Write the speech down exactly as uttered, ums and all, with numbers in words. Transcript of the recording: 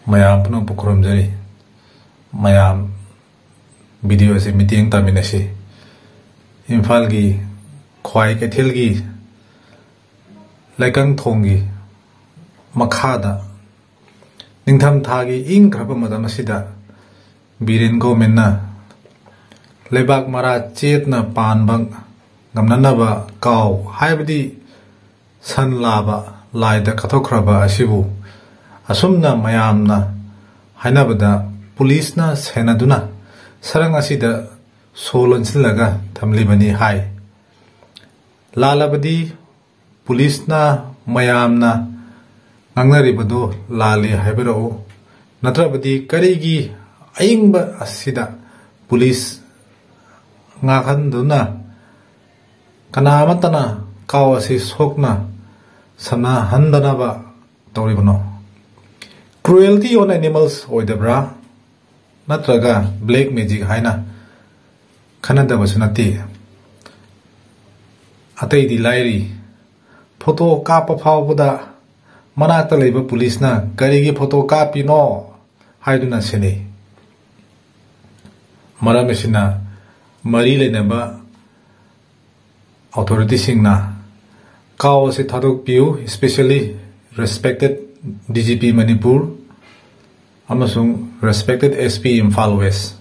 ꯃꯌꯥꯝ ꯄꯨꯝꯅꯃꯛꯄꯨ ꯈꯨꯔꯨꯝꯖꯔꯤ꯫ ꯃꯌꯥꯝ ꯚꯤꯗꯤꯑꯣ ꯑꯁꯤ ꯃꯤꯠꯌꯦꯡ ꯇꯥꯃꯤꯟꯅꯁꯤ꯫ ꯏꯝꯐꯥꯜꯒꯤ ꯈ꯭ꯋꯥꯏ ꯀꯩꯊꯦꯜꯒꯤ ꯂꯩꯀꯪ ꯊꯣꯡꯒꯤ ꯃꯈꯥꯗ ꯅꯤꯡꯊꯝꯊꯥꯒꯤ ꯏꯪꯈ꯭ꯔꯕ ꯃꯇꯝ ꯑꯁꯤꯗ ꯕꯤꯔꯦꯟ ꯒꯣꯔꯃꯦꯟꯅ ꯂꯩꯕꯥꯛ ꯃꯔꯥ ꯆꯦꯠꯅ ꯄꯥꯟꯕ ꯉꯝꯅꯅꯕ ꯀꯥꯎ ꯍꯥꯏꯕꯗꯤ ꯁꯟ ꯂꯥꯕ ꯂꯥꯏꯗ ꯀꯠꯊꯣꯛꯈ꯭ꯔꯕ ꯑꯁꯤꯕꯨ ꯑꯁꯨꯝꯅ ꯃꯌꯥꯝꯅ ꯍꯥꯏꯅꯕꯗ ꯄꯨꯂꯤꯁꯅ ꯁꯦꯟꯅꯗꯨꯅ ꯁꯔꯪ ꯑꯁꯤꯗ ꯁꯣ ꯂꯣꯟꯁꯤꯜꯂꯒ ꯊꯝꯂꯤꯕꯅꯤ ꯍꯥꯏ꯫ ꯂꯥꯜꯂꯕꯗꯤ ꯄꯨꯂꯤꯁꯅ ꯃꯌꯥꯝꯅ ꯉꯥꯡꯅꯔꯤꯕꯗꯨ ꯂꯥꯜꯂꯤ ꯍꯥꯏꯕꯤꯔꯛꯎ, ꯅꯠꯇ꯭ꯔꯕꯗꯤ ꯀꯔꯤꯒꯤ ꯑꯏꯪꯕ ꯑꯁꯤꯗ ꯄꯨꯂꯤꯁ ꯉꯥꯛꯍꯟꯗꯨꯅ ꯀꯅꯥ ꯑꯃꯠꯇꯅ ꯀꯥꯎ ꯑꯁꯤ ꯁꯣꯛꯅ ꯁꯝꯅꯍꯟꯗꯅꯕ ꯇꯧꯔꯤꯕꯅꯣ? Cruelty on animals ꯑꯣꯏꯗꯕ꯭ꯔꯥ? ꯅꯠꯇ꯭ꯔꯒ black magic ꯍꯥꯏꯅ ꯈꯟꯅꯗꯕꯁꯨ ꯅꯠꯇꯦ꯫ ꯑꯇꯩꯗꯤ ꯂꯥꯏꯔꯤ, ꯐꯣꯇꯣ ꯀꯥꯞꯄ ꯐꯥꯎꯕꯗ ꯃꯅꯥꯛꯇ ꯂꯩꯕ ꯄꯨꯂꯤꯁꯅ "ꯀꯔꯤꯒꯤ ꯐꯣꯇꯣ ꯀꯥꯞꯄꯤꯅꯣ?" ꯍꯥꯏꯗꯨꯅ ꯁꯦꯟꯅꯩ꯫ ꯃꯔꯝ ꯑꯁꯤꯅ ꯃꯔꯤ ꯂꯩꯅꯕ ꯑꯣꯊꯣꯔꯤꯇꯤꯁꯤꯡꯅ ꯀꯥꯎ ꯑꯁꯤ ꯊꯥꯗꯣꯛꯄꯤꯌꯨ, especially respected D G P Manipur ꯑꯃꯁꯨꯡ respected S P Imphal west.